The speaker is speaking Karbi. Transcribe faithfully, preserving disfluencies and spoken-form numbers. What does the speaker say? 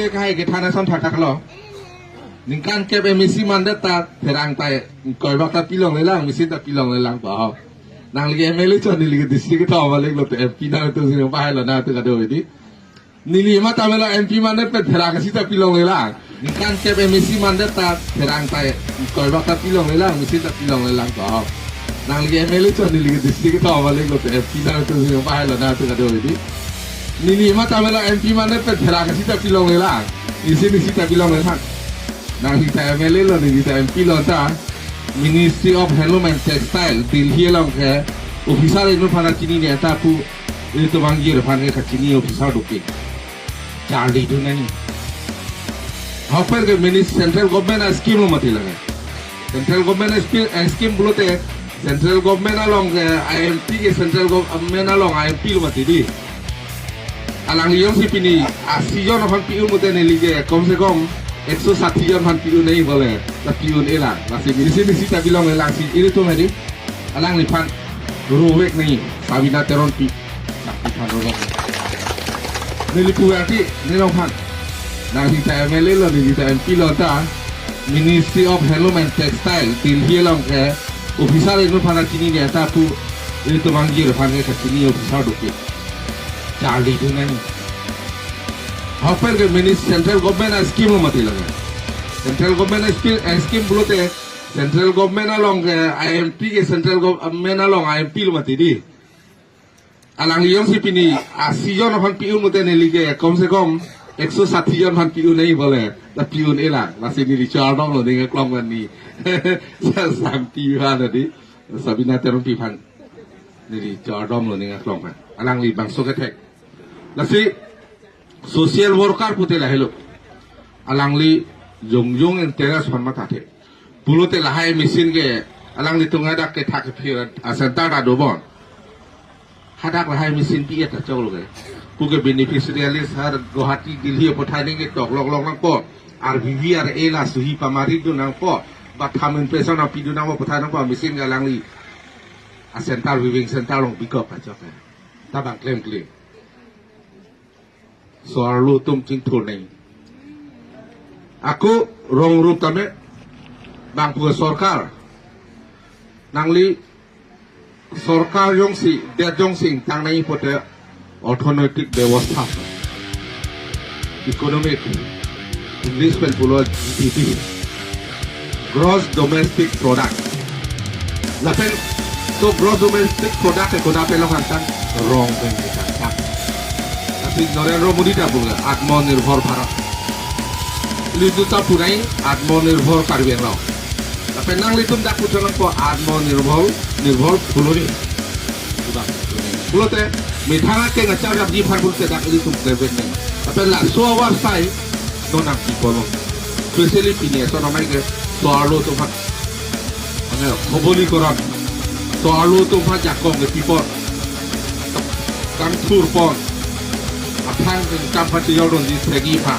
Kahai kethan ason thakthak lo. Ningkan kep M A C mandet ta pherang ta ingkoi bak ta pilonglelang, machine ta pilonglelang pa ho. Nangli M L A chot, neli ke district kethom malik lo te M P nangtum si nangpahai lo nangtum kadokave di. Neli matha melo M P mandet pen pherang isi ta pilonglelang. Ningkan kep M A C mandet ta pherang ta ingkoi bak ta pilonglelang, machine ta pilonglelang pa ho. Nangli M L A chot, neli ke district kethom malik lo te M P nangtum si nangpahai lo nangtum kadokave di. Neli matha melo M P mandet pen pherang isi ta pilonglelang. Isi isi ta pilonglelang. Nangli ta M L A lo, neli ta M P lo ta. Ministry of Handloom and Textile, Delhi along ke officer inut aphan kachini ne ta pu, ilitum angjir aphan ke kachini officer dopik. Charlidun nangji. Hapen ke mini central government a-scheme lo mati lake. Central government a-scheme, a-scheme pulote central government along ke I M P ke central government along I M P lo mati di. Alangli jongsi pini a-season aphan pi-un pute neli ke kom se kom ekso sati jon aphan pi-un nangji bole. Ta pi-un-elang. Lasi mini si mini si ta pilonglelang si ilitum hedi. Alangliphan rovek nangji, Sabina Teronpi. Nangphan rovek. Neli puverti, neliphan. Nangli ta M L A lo, neli ta M P lo ta. Ministry of Handloom and Textile, Delhi along ke officer inut aphan kachini ne ta pu, ilitum angjir aphan ke kachini officer dopik. Charlidun nangji. Hapen ke mini central government a-scheme lo mati lake. Central government a-scheme, a-scheme pulote central government along ke I M P ke central government along I M P lo mati di. Alangli jongsi pini a-season aphan pi-un pute neli ke kom se kom ekso sati jon aphan pi-un nangji bole. Ta pi-un-elang. Lasi neli chardom lo ning aklong pen ni. Sa-, Santi aphan di. Sabina Teronpi aphan. Neli chardom lo ning aklong pen. Alangli bangso kethek. Lasi social worker pute lahelo. Alangli jongjong interest aphan mathathe. Pulote lahai machine ke alanglitum hadak kethak kephir a-center ta dobom. Hadak lahai machine pi-et ta choklo ke. Puke beneficiary list har Guwahati, Delhi apotha ningke tok lok lok nangpo. R B V R A la suhi pamari dun nangpo. Batham impression apidun nangpo, apotha nangpo machine ke alangli a-center, weaving center along bikok ta chok ke. Ta bang klemkle. So-arlo atum chingthur nangji. Ako rong rup tame bangphu sorkar. Nangli sorkar jongsi, det jongsi ingtang nangji pute orthonoitik bebostha. Economic, English pen pulo G D P. Gross Domestic Product. Lapen, so gross domestic product ke kodak pen lo kangtang, rong pen kangtang. Lasi Narendra Modi ta pulo Atmanirbhar Bharat. Ilitum ta pu nangji Atmanirbhar Karbi Anglong. Lapen nanglitum dak puthot nangpo Atmanirbhar, Nirbhar Phuloni. Pulote, methang akeng achar jap ji aphan pulote dak ilitum klem nangji. Lapen laso awar sai, non nangpipo lo. Especially pini ason amei ke so-arlo atum aphan. Mane khabolikoron. So-arlo atum aphan jakong ke pipo. Kangthur pon. Aphan kangthur pon si jor don di segi pha.